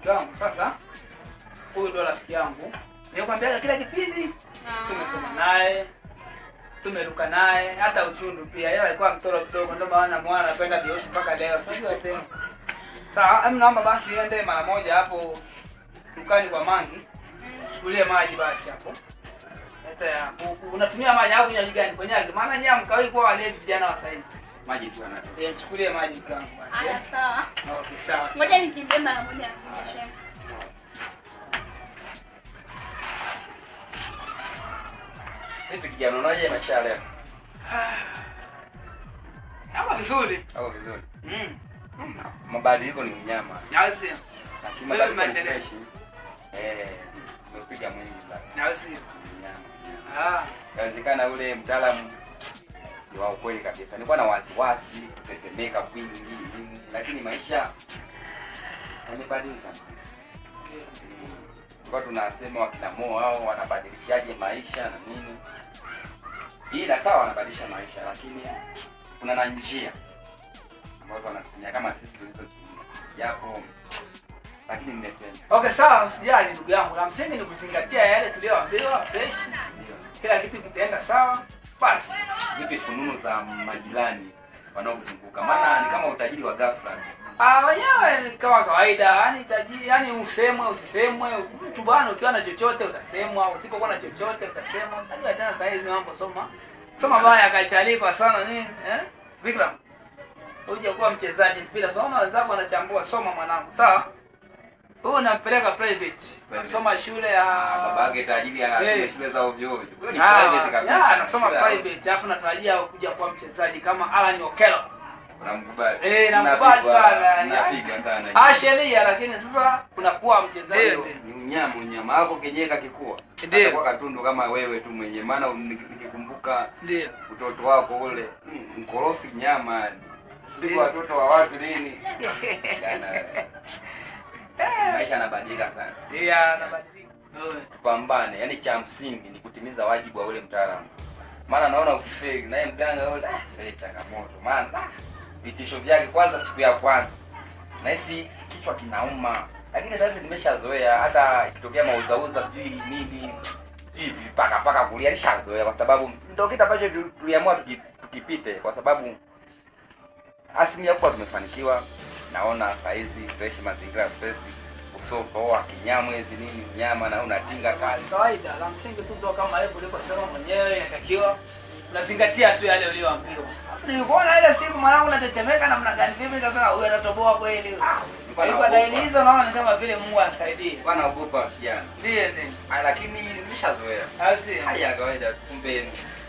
Mke wangu, sasa huyu ndo rafiki yangu. Nilikwambia kila kipindi tumesoma naye, tumeruka naye, hata uchundu pia. Yeye alikuwa mtoro kidogo, ndio maana mwana anapenda viusi mpaka leo. Sasa tena. Sawa, naomba basi ende mara moja hapo dukani kwa Mangi. Chukulie maji basi hapo. Hata ya unatumia maji au kinywaji gani? Konyagi. Maana nyinyi mkawahi kuwa walevi vijana wa saizi. Maji tu anatoka. Eh, chukulie maji mke wangu basi. Haya, sawa. Okay, sawa. Ngoja nikimbie mara moja. Vipi kijana, unaje maisha leo? Kama vizuri. Hapo vizuri. Mabadiliko ni mnyama. Nasi. Lakini mabadiliko ni fresh. Eh, umepiga mwingi sana. Nasi. Mnyama. Ah, Inawezekana ule mtaalamu ni wa ukweli kabisa. Nilikuwa na wasiwasi, kutetemeka kwingi, lakini maisha yamebadilika. Tulikuwa tunasema wakina Mo hao wanabadilishaje maisha na nini. Ila sawa wanabadilisha maisha, lakini kuna na njia ambazo wanatumia kama sisi tulizotumia. Japo lakini nimependa. Okay, sawa, usijali ndugu yangu. La msingi ni kuzingatia yale tuliyoambiwa fresh. Ndio. Kila kitu kitaenda sawa. Basi. Vipi fununu za majirani wanaokuzunguka? Maana ni kama utajiri wa ghafla. Ah, wenyewe ni kama kawaida, yaani tajiri, yaani usemwe usisemwe, mtu bwana ukiwa na chochote utasemwa, usipokuwa na chochote utasemwa. Unajua tena saa hizi mambo soma. Soma baya kachalikwa sana nini, eh? Vikram. Uje kuwa mchezaji mpira, soma wenzako wanachambua, soma mwanangu, sawa? Wewe unampeleka private. Nasoma shule ya Babake tajiri anasoma Eh. shule za ovyo ovyo. Huyo ni Ah, private kabisa. ya, anasoma Shule ya ovyo. private, alafu natarajia kuja kuwa mchezaji kama Alan Okello. Unamkubali. Eh, namkubali sana yani. Napiga sana. Ah, sheria lakini sasa unakuwa mchezaji. Ni unyama, unyama wako kenyeka kikua. Ndio. Atakuwa katundu kama wewe tu mwenye. Maana nikikumbuka Ndio. utoto wako ule, mkorofi nyama. Ndipo watoto wa watu nini? Jana. Maisha yanabadilika sana. Ndio, anabadilika. Pambane, yani cha msingi ni kutimiza wajibu wa ule mtaalamu. Maana naona ukifeli naye mganga yule, sasa changamoto. Maana vitisho vyake kwanza siku ya kwanza. Nahisi kichwa kinauma. Lakini sasa nimeshazoea, hata ikitokea mauzauza sijui nini, sijui paka paka kulia nishazoea, kwa sababu ndio kitu ambacho tuliamua tukipite, kwa sababu asilimia kubwa tumefanikiwa. Naona saa hizi fresh, mazingira fresh, usopoa kinyamwezi nini nyama na unatinga kazi. Kawaida, la msingi tu ndo kama hivyo ulivyosema mwenyewe, inatakiwa unazingatia tu yale uliyoambiwa. Nilikuona ile siku mwanangu natetemeka namna gani, vipi nikasema huyu atatoboa kweli. Nilikuwa Kwa naogopa. dalili hizo naona ni kama vile Mungu anasaidia. Nilikuwa naogopa kijana. Ndiyo, ndiyo. Ah, lakini nimeshazoea. Asi. Hali ya kawaida, kumbe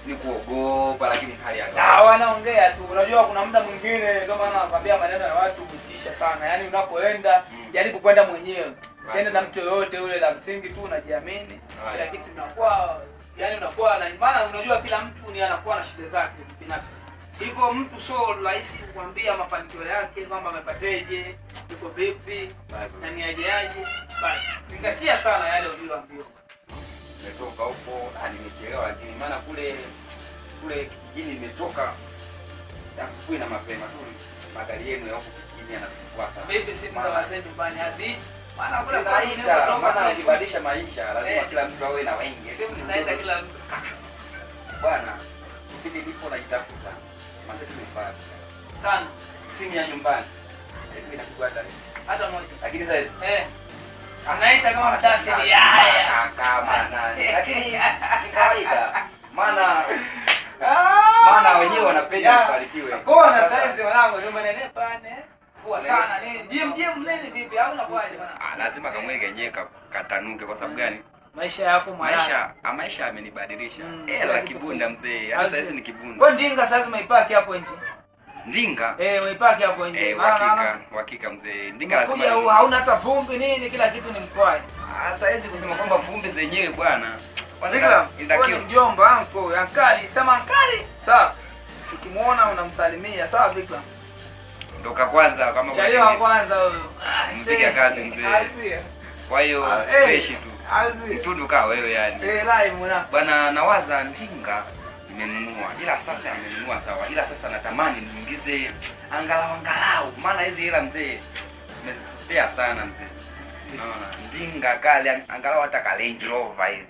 ni kuogopa, lakini hali ya Ah, kawaida. wanaongea tu. Unajua kuna muda mwingine ndio maana nakwambia maneno ya watu hutisha sana. Yaani unapoenda jaribu kwenda mwenyewe. Usiende na mtu yoyote yule, la msingi tu unajiamini. Haya. Kila kitu unakuwa, yaani unakuwa na imani, unajua kila mtu ni anakuwa na shida zake binafsi. Hivyo mtu sio rahisi kukwambia mafanikio yake kwamba amepateje, yuko vipi na ni aje aje. Basi zingatia sana yale uliyoambiwa. Nimetoka huko, nimechelewa, lakini maana kule kule kijijini nimetoka asubuhi na mapema tu, magari yenu ya huko kijijini yanasumbua sana. Vipi simu za wazee nyumbani haziiti? Maana kule Zinaita, maana kule ukibadilisha maisha lazima Eh. kila mtu awe na wengi. simu zinaita kila mtu. Bwana, kipindi nipo najitafuta, maana tumefanya Sana. simu ya nyumbani ilikuwa inapigwa hata Hata moja. lakini sasa Eh. Zinaita kama mtasiri. Haya. kama nani, lakini ni kawaida, maana maana wenyewe wanapenda nifanikiwe. Kona Sasa- saizi mwanangu ndio umenenepa ne. Kuwa sana nini? Gym gym nini vipi au unakuaje bwana? Ah, lazima kamwili kenyewe katanuke. Kwa sababu gani? Maisha yako mwanangu. Maisha maisha amenibadilisha. Kila La kitu kibunda fresh. mzee, hata saizi ni kibunda. Kwa ndinga saizi umeipaki hapo nje. Ndinga Eh, umeipaki hapo nje. eh, Maana uhakika naona uhakika mzee, ndinga lazima. Kuja huu hauna hata vumbi nini, kila kitu ni mkwaju. Ah, saizi kusema kwamba vumbi zenyewe bwana. Kwanza Vikram, huyu inatakiwa ni mjomba anko, ankali, sema ankali. Sawa. Ukimuona unamsalimia, sawa Vikram? ndoka kwanza kama Chaliwa kuna- kwanza huyu. Ah, Mpiga see. kazi mzee. Ah, see. Kwa hiyo Ah, eh. fresh tu. Ah, see. Mtundu kaa wewe yani. Eh, lai mwanangu. Bwana, nawaza ndinga nimenunua, ila sasa amenunua sawa, ila sasa natamani niingize angalau angalau, maana hizi hela mzee nimezipotea sana mzee. Unaona, ndinga kale angalau hata ka Range Rover hivi.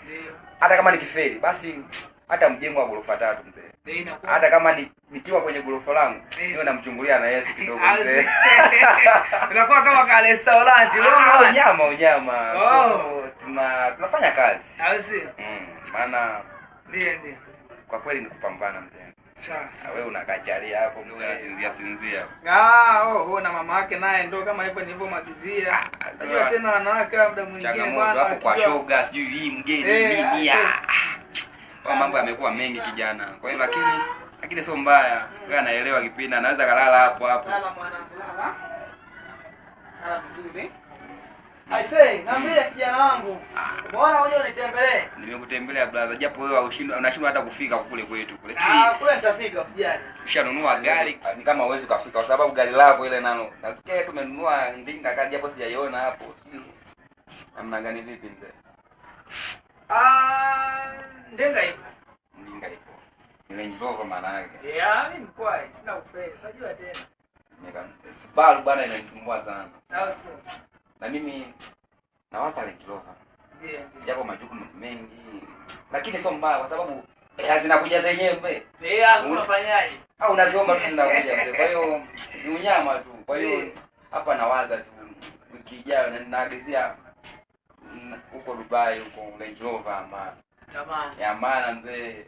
Ndio. Hata kama nikifeli basi hata mjengo wa ghorofa 3 mzee. Ndio inakuwa. Hata kama nikiwa kwenye ghorofa langu, Yes. niwe namchungulia na Yesu kidogo mzee. Inakuwa kama ka restaurant, unaona? Unyama unyama. Oh. So tunafanya kazi. Au sio? Maana Ndio ndio. kwa kweli ni kupambana mzee. Sawa sawa. Wewe unakacharia hapo mzee, unasinzia sinzia. Ah, oh, na mama yake naye ndo kama hivyo nilivyomalizia. Unajua tena wanawake muda mwingine Changamoto bwana hapo kwa shoga, sijui hii mgeni nini. Kwa mambo yamekuwa mengi kijana. Kwa hiyo lakini sio mbaya. Wewe anaelewa kipindi, anaweza kalala hapo hapo. Lala mwanangu, lala. Lala vizuri. I say, naambia kijana wangu. Mbona wewe unitembelee? Nimekutembelea brother, japo wewe unashindwa hata kufika kule kwetu kule. Kule nitafika usijali. Ushanunua gari ni kama huwezi kufika kwa sababu gari lako ile nalo. Nasikia tumenunua ndinga kali japo sijaiona hapo. Sijui namna gani vipi mzee? Ndinga ipo. Ndinga ipo. Ni Range Rover maana yake. Yeah, mimi mkwai, sina ufeli, unajua tena. Subaru bana inanisumbua sana. Au sio? Na mimi nawaza Range Rover. Ndio ndio. Japo majukumu ni mengi. Lakini sio mbaya kwa sababu zinakuja zenyewe mzee. Unafanyaje? Au unaziomba tu zinakuja mzee. Kwa hiyo ni unyama tu. Kwa hiyo hapa nawaza tu wiki ijayo na naagizia huko Dubai huko Range Rover ama. Jamani. Ya maana mzee.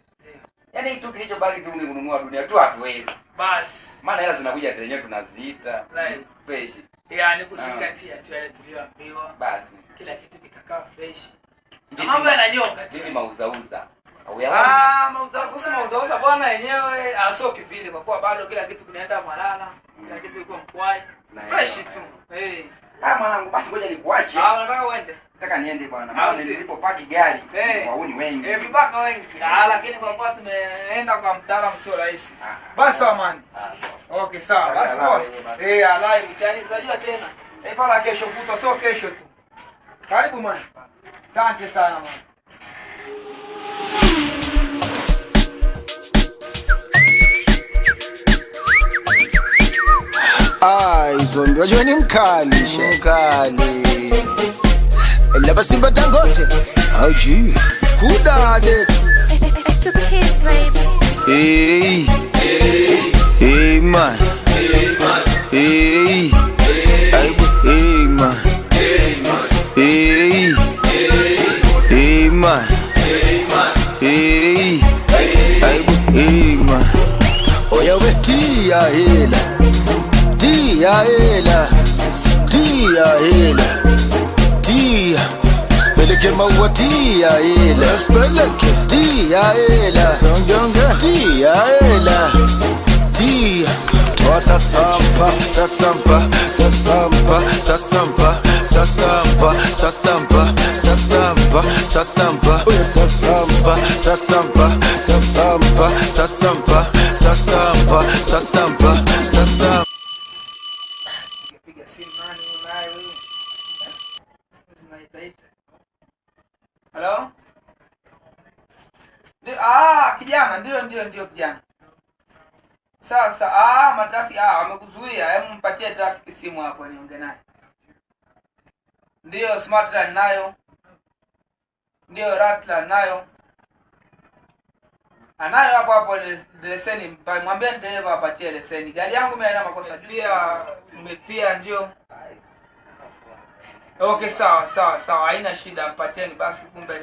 Yaani tu kilichobaki tu ni kununua dunia tu hatuwezi. Bas. Maana hela zinakuja zenyewe tunaziita. Right. Fresh. Yaani kuzingatia tu yale tuliyoambiwa. Basi. Kila kitu kitakaa fresh. Mambo yananyoka tu. Vipi mauzauza? Kuhusu mauzauza bwana yenyewe sio kivile kwa kuwa bado kila kitu kinaenda mwalala, kila kitu iko mkwai. Fresh tu. Mwanangu basi ngoja nikuache. Unataka uende? Nataka niende bwana. Maana nilipopaki gari wauni wengi. Vibaka wengi. Lakini kwa kuwa tumeenda kwa mtaalamu sio rahisi. Basi amani. Okay sawa. Basi poa. Alai mchani unajua tena. Pala kesho kutwa sio kesho tu. Karibu man. Asante sana man. Zombi wajua ni mkali mkali. Laba Simba Dangote auji kudade. It's the kids, baby. Hey, hey man. Hey, aibu hey man. Hey, hey man. Hey, aibu hey man. Oya we tia hela. Tia hela. Tia hela. Tia. Speleke maua tia hela. Speleke tia hela. Tia hela. Tia. Toa sasampa, sasampa, sasampa, sasampa, sasampa, sasampa, sasampa, sasampa, sasampa, sasampa, sasampa, sasampa, sasampa, sasampa, sasampa. Piga simu nani huyu naye huyu? Zinaitaita. Hello? Ndio, kijana, ndio kijana. Sasa matrafiki wamekuzuia, hebu mpatie trafiki simu hapo niongee naye. Ndio Smartline nayo. Ndio Ratla nayo. Anayo hapo hapo leseni, mwambie dereva apatie leseni. Gari yangu mimi haina makosa. Pia nimepia ndio. Okay sawa sawa sawa, haina shida, mpatieni basi kumbe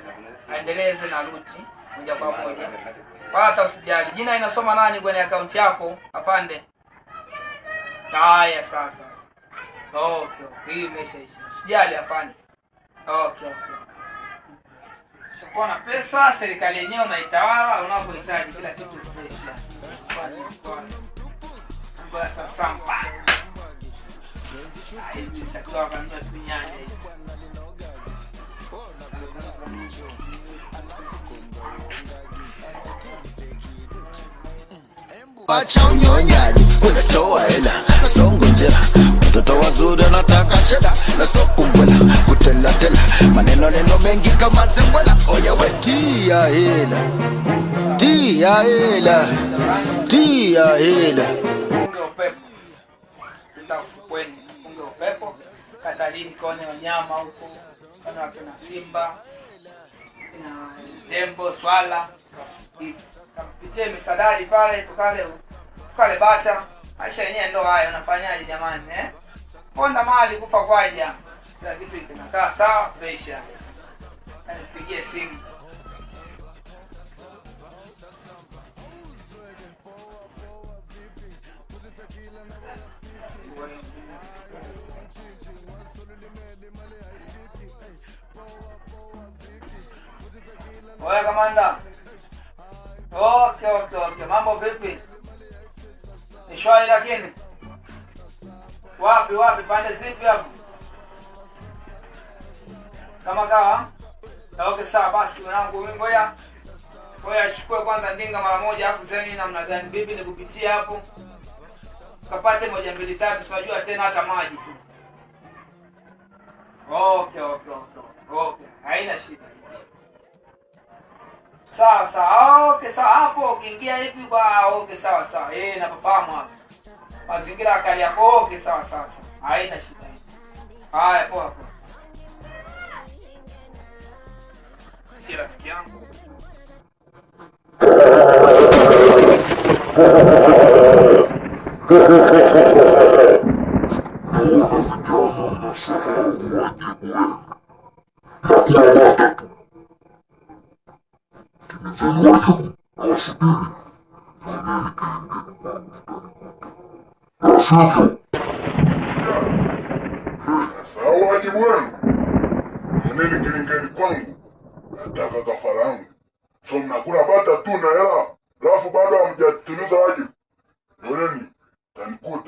aendeleze na ruti moja kwa moja. Wala hata usijali. Jina inasoma nani kwenye akaunti yako? Apande. Haya sawa sawa. Okay, okay. Hii imeshaisha. Usijali apande. Okay, okay. Sikuwa na pesa, serikali yenyewe unaitawala, unapohitaji kila kitu fresh. Mambo ya sasampa. Itakuwa kama tunyanya hivi. Acha unyonyaji, unatoa hela, songo njera. Mtoto wazuri anataka sheda, na sokumbwela, kutela tela. Maneno neno mengi kama zembwela. Oya we tia hela. Tia hela. Tia hela. Punge upepo. Nenda ufukweni, punge upepo. Katalii. utalii nikaone wanyama huko, kana wakina simba, kina tembo, swala. Kapitie misadari pale tukale bata. Maisha yenyewe ndo hayo, unafanyaje jamani eh? Ponda mali kufa kwaja. Kila kitu kinakaa sawa, fresh. Nipigie simu. Oya kamanda. Okay. Mambo vipi? Ni shwari lakini? Wapi pande zipi hapo? Kama kawa? Okay sawa basi mwanangu mimi ngoja. Ngoja chukue kwanza ndinga mara moja afu zeni namna gani vipi nikupitie hapo. Kapate 1 2 3 tunajua tena hata maji tu. Okay. Haina shida. Sawa. Okay sawa hapo ukiingia hivi kwa okay sawa. Nafahamu hapo. Mazingira akali yako okay sawa. Haina shida. Haya poa. Rafiki yangu. Sawa wajibu wenu. Nendeni kilingeni kwangu. Nataka kafara yangu. So mnakula bata tu na hela, alafu bado hamjatimiza wajibu. Nendeni tanikuta.